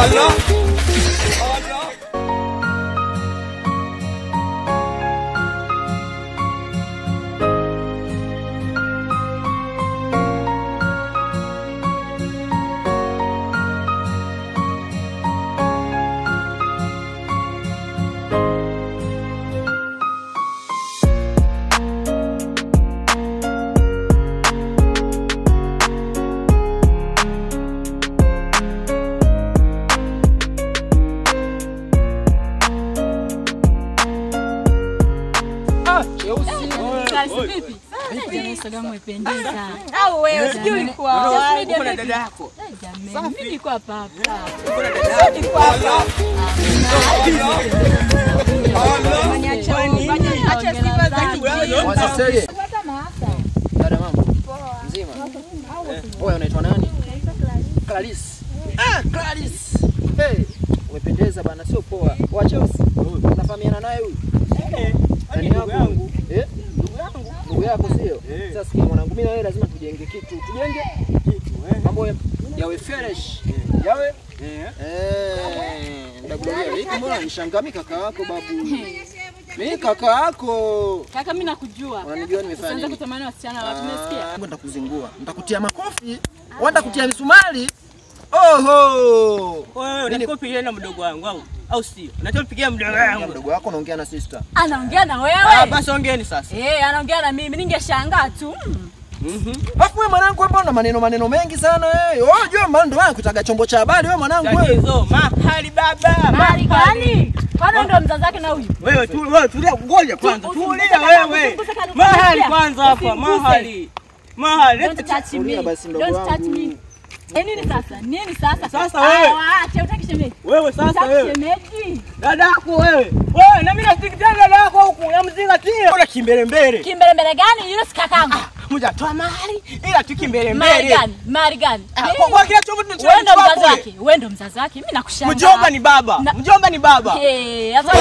Allah. Allah. Au wewe sijui ulikuwa wapi? Uko na dada yako. Jamani, mimi niko hapa hapa. Uko na dada yako. Niko hapa. Acha sifa za kijiji. Dada mambo. Mzima. Wewe unaitwa nani? Clarisse. Ah, Clarisse. Hey, umependeza bana, sio poa. Wa Chelsea. Unafahamiana naye huyu? Eh. Ni ndugu yangu. Eh? Ndugu yangu. Ndugu yako sio? Sasa sikia mwanangu, mimi na wewe lazima tujenge kitu. Tujenge kitu eh. Mambo yawe fresh. Yawe? Eh. Ndakuambia vipi, mbona nishangaa kaka yako babu? Mimi kaka yako. Kaka mimi nakujua. Unanijua nimefanya nini? Usianze kutamani wasichana watu, umesikia? Nitakuzingua. Nitakutia makofi. Wanda kutia misumari. Oho! Wewe unanikopi na mdogo wangu au? Au sio? Unachompigia mdogo wangu. Mdogo wako anaongea na sister. Anaongea na wewe? Ah, basi ongeeni sasa. Eh, anaongea na mimi. Ningeshangaa tu. Alafu wewe mwanangu wewe mbona maneno mengi sana wewe? Wewe unajua maana ndio maana kutaga chombo cha habari wewe mwanangu wewe. Tatizo mahali baba. Mahali gani? Kwani ndio mzazi wake na huyu? Wewe tu wewe tulia ngoja kwanza. Tulia wewe. Mahali kwanza hapa, mahali. Mahali. Don't touch me. Don't touch me. Nini sasa? Nini sasa? Sasa wewe. Acha utaki shemeji. Wewe sasa wewe. Shemeji. Dada yako wewe. Wewe na mimi nasikiliza dada yako huku namzingatia. Una kimbele mbele. Kimbele mbele gani? Yule si kakangu. Mjatoa mahali ila tu kimbele mbele. Mahali gani? Mahali gani? Kwa kila chombo tunachukua. Wewe ndo mzazi wake. Wewe ndo mzazi wake. Mimi nakushangaa. Mjomba ni baba. Mjomba ni baba. Eh, sasa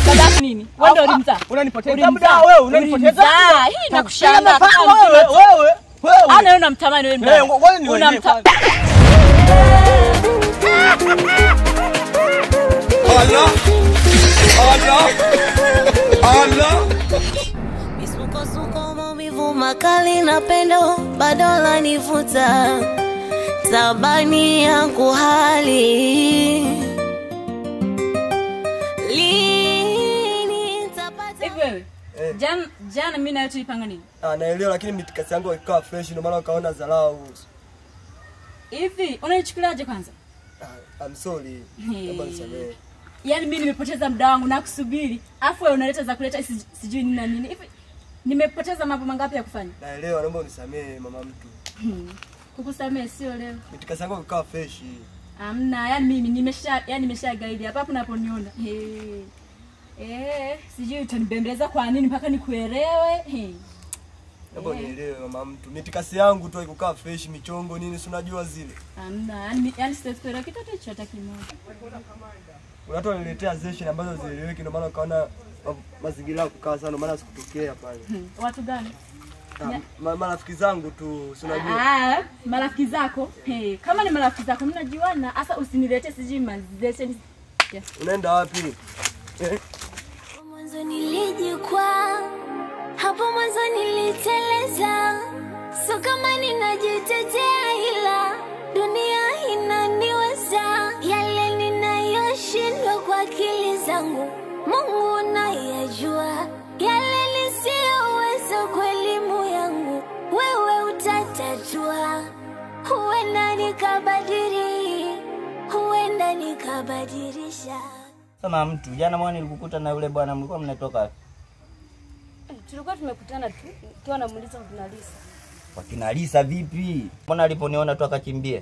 baba yako nini? Wewe ndo ulimzaa. Unanipoteza muda wewe, unanipoteza. Hii nakushangaa. Wewe wewe. Wewe. Ana wewe unamtamani wewe mdada. Unamtamani. Allah. Allah. Allah. Misukosuko, maumivu makali na pendo bado lanivuta. Tabani yangu hali. Lini nitapata? Hivi wewe. Jana mimi na wewe tulipanga nini? Ah, naelewa lakini mitikasi yangu ikawa fresh ndio maana ukaona dharau. Hivi unaichukuliaje kwanza? I'm sorry. Naomba nisamehe. Yaani mimi nimepoteza muda wangu na kusubiri. Afu wewe unaleta za kuleta sijui nini na nini. Hivi nimepoteza mambo mangapi ya kufanya? Naelewa, naomba unisamehe mama mtu. Kukusamehe sio leo. Mitikasi yangu ikawa fresh. Amna, yaani mimi nimesha gaidi hapa hapo unaponiona. Sijui utanibembeleza kwa nini mpaka nikuelewe. Naomba unielewe mama mtu. Mitikasi yangu tu haikukaa fresh, michongo nini si unajua zile. Amna, yaani siwezi kuelewa kitu chochote kimoja. Watu wananiletea zeshen ambazo hazieleweki ndio maana ukaona mazingira yako kukaa sana maana sikutokea pale. Watu gani? Marafiki zangu tu si unajua. Ah, marafiki zako? Hey, kama ni marafiki zako mnajuana, sasa usiniletee sijui mazeshen. Yes. Unaenda wapi? Mwanzo nilijikwaa, hapo mwanzo niliteleza. So kama ninajitetea ila dunia inaniweza. Yale ninayoshindwa kwa akili zangu Mungu nayajua. Yale nisiyoweza kwa elimu yangu wewe utatatua. Huenda nikabadili, huenda nikabadilisha. Sema mtu, jana mwana nilikukuta na yule bwana mlikuwa mnatoka wapi? Tulikuwa tumekutana tu, tukiwa namuuliza wakina Lisa. Wakina Lisa vipi? Mbona aliponiona tu akakimbia?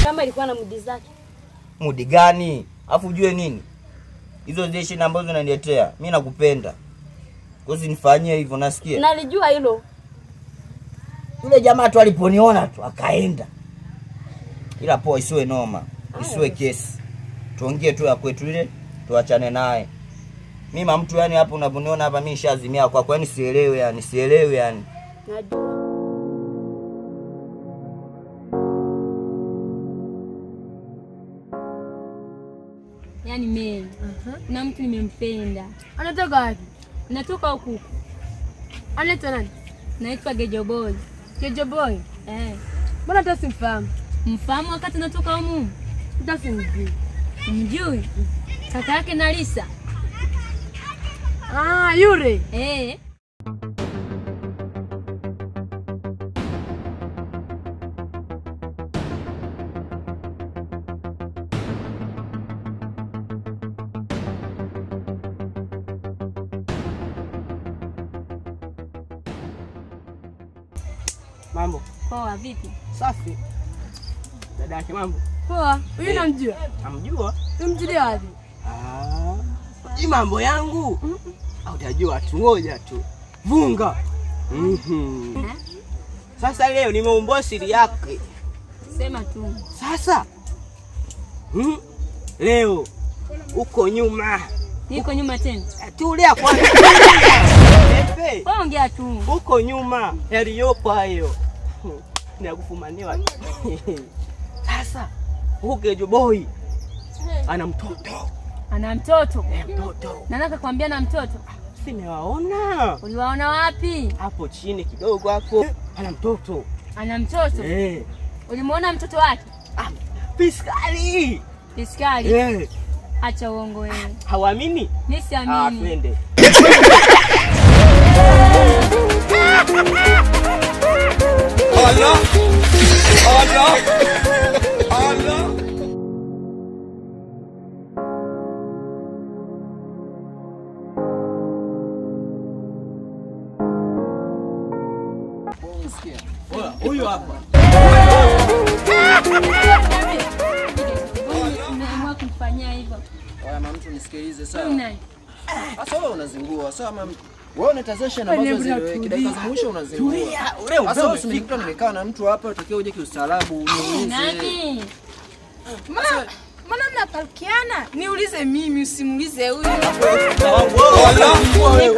Kama ilikuwa na mudi zake. Mudi gani? Alafu ujue nini? Hizo zesheni ambazo unaniletea, mimi nakupenda. Kwa hiyo usinifanyie hivyo, nasikia. Nalijua hilo. Yule jamaa tu aliponiona tu akaenda. Ila poa, isiwe noma, isiwe kesi. Tuongee tu ya kwetu ile, tuachane naye. Mimi mtu yani hapo unaponiona hapa mimi nishazimia kwako, yani sielewi yani, sielewi yani. Najua. Yaani mimi na mtu nimempenda. Anatoka wapi? Natoka huku. Anaitwa nani? Naitwa Gejo Boy. Gejo Boy? Eh. Mbona hata simfahamu? Mfahamu wakati natoka humu? Hata simjui. Mjui? Kaka yake na Lisa. Ah, yule. Eh. Mambo. Poa, vipi? Safi. Dada yake mambo. Poa. Huyu namjua? Namjua. Unamjulia wapi? Ah. Hii mambo yangu. Au utajua tu ngoja tu. Vunga. Sasa leo nimeumbua siri yake. Sema tu. Sasa. Leo uko nyuma. Niko nyuma tena. Tulia kwanza. Pepe. Ongea tu. Uko nyuma yaliyopo hayo. Nakufumaniwa. Sasa huko Gejo Boy ana mtoto. Ana mtoto? Mtoto. Na naka kwambia na mtoto? Simewaona. Uliwaona wapi? Hapo chini kidogo hapo. Ana mtoto. Ana mtoto? Eh. Ulimuona mtoto wake? Ah, fiskali. Fiskali? Eh. Acha uongo wewe. Hawaamini? Mimi siamini. Ah, twende. Allah! Allah! Allah! Huyu hapa. Unaamua kumfanyia hivyo. Oya mama mtu nisikilize sawa. Nani? Sasa wewe unazingua. Sawa mama. Wewe unatazesha na ambazo zile dakika za mwisho unazingua. Sasa wewe usinikuta nimekaa na mtu hapa utakiwa uje kiustaarabu uniulize. Nani? Mbona mnapakiana? Niulize mimi usimuulize huyu.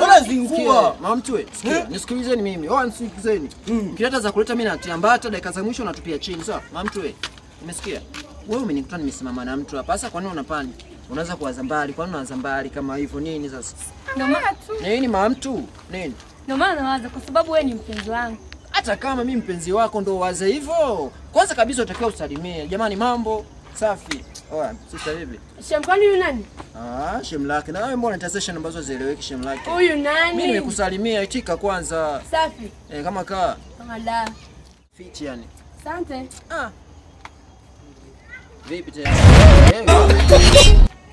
Unazingua. Mama mtu wewe, sikia, nisikilizeni mimi. Wewe nisikilizeni. Ukileta za kuleta mimi natiambata dakika za mwisho unatupia chini, sawa? Mama mtu wewe. Umesikia? Wewe umenikuta nimesimama na mtu hapa. Sasa kwa nini unapani? Unaanza kuwaza mbali, kwa nini unaanza mbali kama hivyo nini sasa? Ndio maana tu. Nini mama mtu? Nini? Ndio maana nawaza kwa sababu wewe ni mpenzi wangu. Hata kama mimi mpenzi wako ndo waze hivyo. Kwanza kabisa utakiwa usalimie. Jamani mambo safi. Oya, sister hivi. Shem, kwani huyu nani? Ah, shem lake. Na wewe mbona unatazesha ambazo hazieleweki shem lake? Huyu nani? Mimi nimekusalimia itika kwanza. Safi. Eh, kama kaa. Kama da. Fiti yani. Asante. Ah. Vipi tena?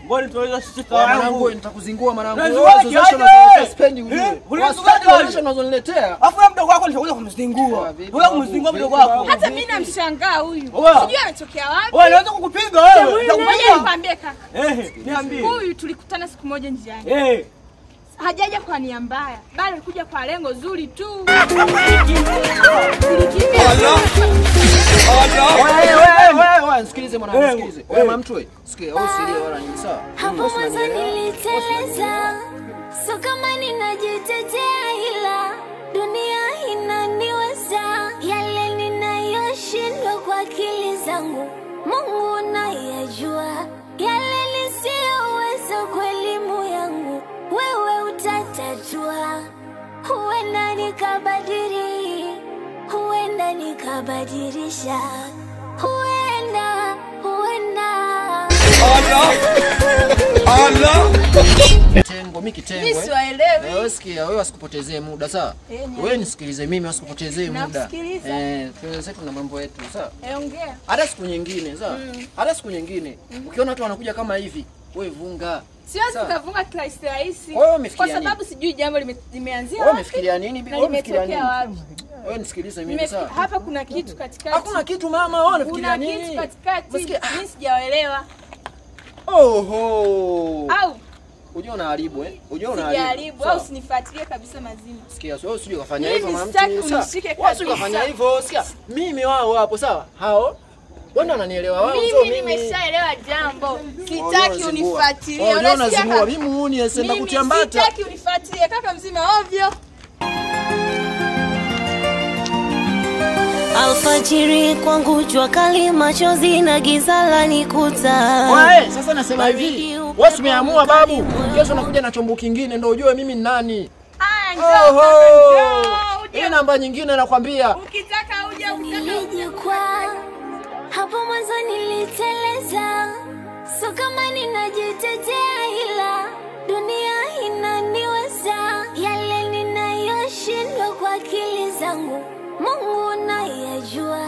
Mbona tuweza sisi kwa mwanangu nitakuzingua mwanangu. Wewe sipendi ujue. Unazungua unazoniletea. Afu mdogo wako nitakuja kumzingua. Wewe kumzingua mdogo wako. Hata mimi namshangaa huyu. Sijui anatokea wapi. Wewe unaweza kukupiga wewe. Nitakupiga nikwambie kaka. Eh, niambie. Huyu tulikutana siku moja njiani. Eh. Hajaja kwa nia mbaya, bali alikuja kwa lengo zuri tu. Wewe nisikilize mwanangu, nisikilize. Wewe mama mtu wewe, sikia, wewe usilie wala nini sawa? Hapo mwanzo niliteleza. So kama ninajitetea ila dunia inaniweza. Yale ninayoshindwa kwa akili zangu Mungu nayajua. Yale nisiyoweza kwa elimu yangu wewe utatatua. Huenda nikabadili, huenda nikabadilisha, huenda, huenda. Allah! Allah! Kitengo, mimi kitengo. Mimi siwaelewi. Wewe sikia, wewe asikupotezee muda sawa? Wewe nisikilize mimi asikupotezee muda. Sasa tuna mambo yetu sawa? Ongea. Hata siku nyingine sawa? Hata siku nyingine ukiona watu wanakuja kama hivi, wewe vunga. Siwezi kuvunga kirahisi rahisi. Kwa sababu sijui jambo limeanzia wapi. Wewe umefikiria nini? Wewe umefikiria nini? Wewe nisikilize mimi sawa? Hapa kuna kitu katikati. Hakuna kitu mama, wewe unafikiria nini? Kuna kitu katikati. Mimi sijaelewa. Oho. Au Unajua unaharibu eh? Unajua unaharibu. Sijaharibu au usinifuatilie kabisa mazima. Sikia, wewe usije kufanya hivyo mama mtu. Mimi sitaki Wewe usije kufanya hivyo. Sikia, mimi wao hapo sawa? Hao Wewe unanielewa wao sio mimi. Mimi nimeshaelewa jambo. Sitaki unifuatilie. Unasikia? Mimi muuni senda kutia mbata. Sitaki unifuatilie kaka mzima ovyo. Alfajiri kwangu jua kali, machozi na giza lanikuta. Wewe sasa nasema hivi, wewe umeamua babu, kesho nakuja na chombo kingine ndio ujue mimi ni nani. Ah, njoo. Hii namba nyingine nakwambia. Ukitaka uje, ukitaka. Hapo mwanzo niliteleza, so kama ninajitetea, ila dunia inaniweza. Yale ninayoshindwa kwa akili zangu Mungu nayajua,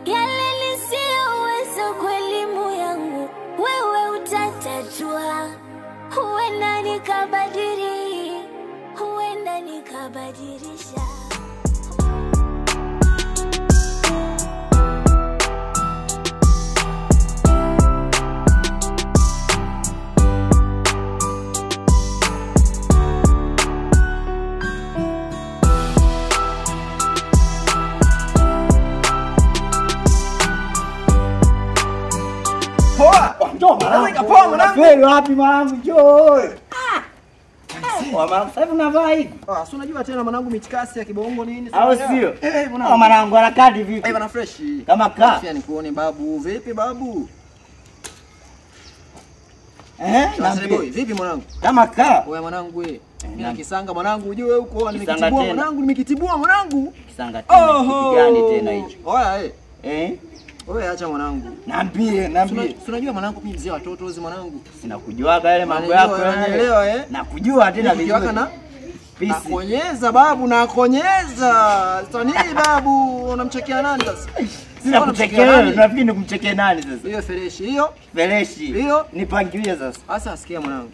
yale nisiyoweza kwa elimu yangu wewe utatatua. Huenda nikabadili, huenda nikabadilisha. Poa mwanangu. Wewe wapi mwanangu? Njoo. Mwanangu sasa hivi unavaa hivi. Ah, si unajua tena mwanangu mitikasi ya kibongo nini? Au sio? Eh, mwanangu. Mwanangu harakati vipi? Eh, bana fresh. Kama kaa. Afya nikuone babu. Vipi babu? Eh, na boy, vipi mwanangu? Kama kaa. Wewe mwanangu wewe. Mimi na kisanga mwanangu ujue huko nimekitibua mwanangu, nimekitibua mwanangu. Kisanga tena kitu gani tena hicho? Oya eh. Eh? Wewe acha mwanangu. Niambie, niambie. Si unajua mwanangu mimi mzee wa watoto hizi mwanangu. Sinakujuaga yale mambo yako unanielewa eh? Nakujua tena vizuri. Na nakonyeza babu, nakonyeza. Sasa nini babu, unamchekea nani sasa? Sina kuchekea wewe, unafikiri nikumchekea nani sasa? Hiyo fresh hiyo. Fresh. Hiyo nipangilie sasa. Sasa sikia mwanangu.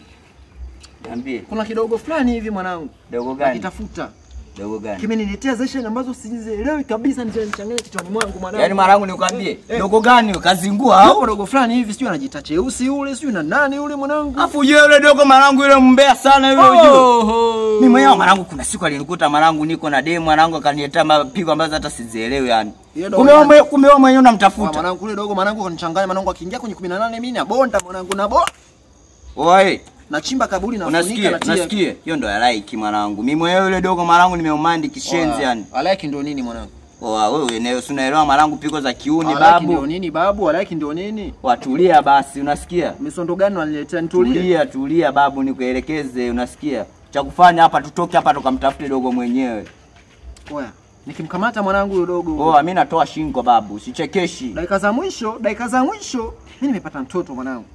Niambie. Kuna kidogo fulani hivi mwanangu. Dogo gani? Nakitafuta. Dogo gani? Kimeniletea zeshen ambazo sizielewi kabisa, nichanganya kichwani mwangu mwanangu. Yaani mwanangu nikwambie, dogo gani kazingua au? Dogo fulani hivi sijui anajiita cheusi yule, sijui na nani yule mwanangu. Afu yule dogo mwanangu yule mbea sana yule ujue. Mimi mwenyewe mwanangu kuna siku alinikuta mwanangu niko na demu mwanangu akaniletea mapigo ambazo hata sizielewi yani. Kumbe wewe mwenyewe unamtafuta. Mwanangu yule dogo mwanangu kanichanganya mwanangu akiingia kwenye 18 mimi na bonda mwanangu na bo. Oi. Nachimba kaburi na funika na tia. Unasikia? Hiyo ndo like mwanangu. Mimi mwenyewe yule dogo mwanangu nimeumandi kishenzi yani. Like ndio nini mwanangu? Oa wewe nayo si unaelewa mwanangu pigo za kiuni babu. Like ndio nini babu? Like ndio nini? Watulia basi unasikia? Misondo gani unaniletea nitulie? Tulia, tulia babu nikuelekeze unasikia? Cha kufanya hapa tutoke hapa tukamtafute dogo mwenyewe. Oya, nikimkamata mwanangu yule dogo. Oa mimi natoa shingo babu, sichekeshi. Dakika za mwisho, mimi nimepata mtoto mwanangu.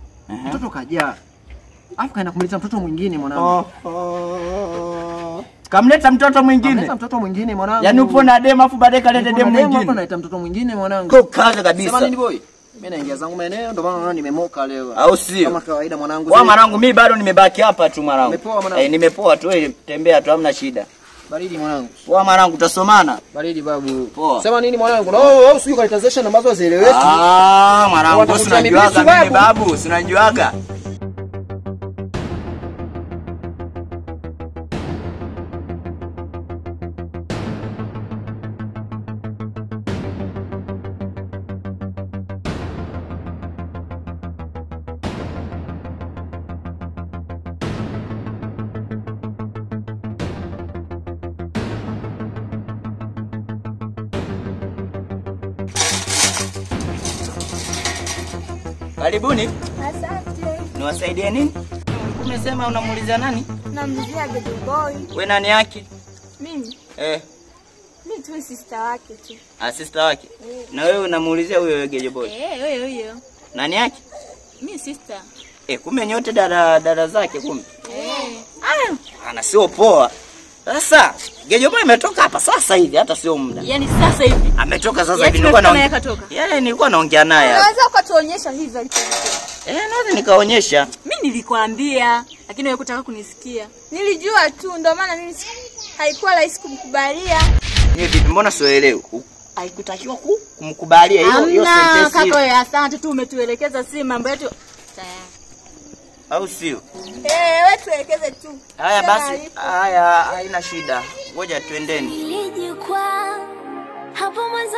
Mtoto kajaa. Afu kaenda kumleta mtoto mwingine mwanangu. Kamleta mtoto mwingine. Kamleta mtoto mwingine mwanangu. Yaani upo na demu afu baadaye kaleta demu mwingine. Hapo naita mtoto mwingine mwanangu. Kwa kaza kabisa. Sema nini boy? Mimi naingia zangu maeneo ndio maana unaona nimemoka leo. Au sio? Kama kawaida mwanangu. Kwa mwanangu mimi bado nimebaki hapa tu mwanangu. Nimepoa mwanangu. Eh, nimepoa tu wewe tembea tu hamna shida. Baridi mwanangu. Poa mwanangu tutasomana. Baridi babu. Poa. Sema nini mwanangu? Na wewe usijui kalitazation ambazo hazieleweki. Ah mwanangu, unajuaga mimi babu, si unajuaga. Karibuni. Asante. Niwasaidie nini? Umesema unamuulizia nani? Namuulizia Gejo Boy. Wewe nani yake? Mimi. Eh. Mimi tu sister wake tu. Ah, sister wake. Na wewe unamuulizia huyo Gejo Boy? Eh, huyo huyo. Nani yake? Mimi sister. Eh, kumbe nyote dada zake kumbe. Eh. Ah, ana sio poa. Sasa Gejo Boy ametoka hapa sasa hivi hata sio muda. Yaani sasa hivi. Ametoka sasa hivi nilikuwa naongea. Yeye nilikuwa naongea naye. Unaweza ukatuonyesha hizo alipotoka. Eh, naweza nikaonyesha. Mimi nilikwambia lakini wewe kutaka kunisikia. Nilijua tu ndio maana mimi haikuwa rahisi kumkubalia. Ni vipi mbona sielewi? Haikutakiwa kumkubalia hiyo hiyo sentence. Kaka wewe asante tu umetuelekeza si mambo yetu. Au sio? Eh, wewe tuelekeze tu. Haya basi, haya haina shida. Ngoja twendeni. Nilijikwaa hapo mwanzo.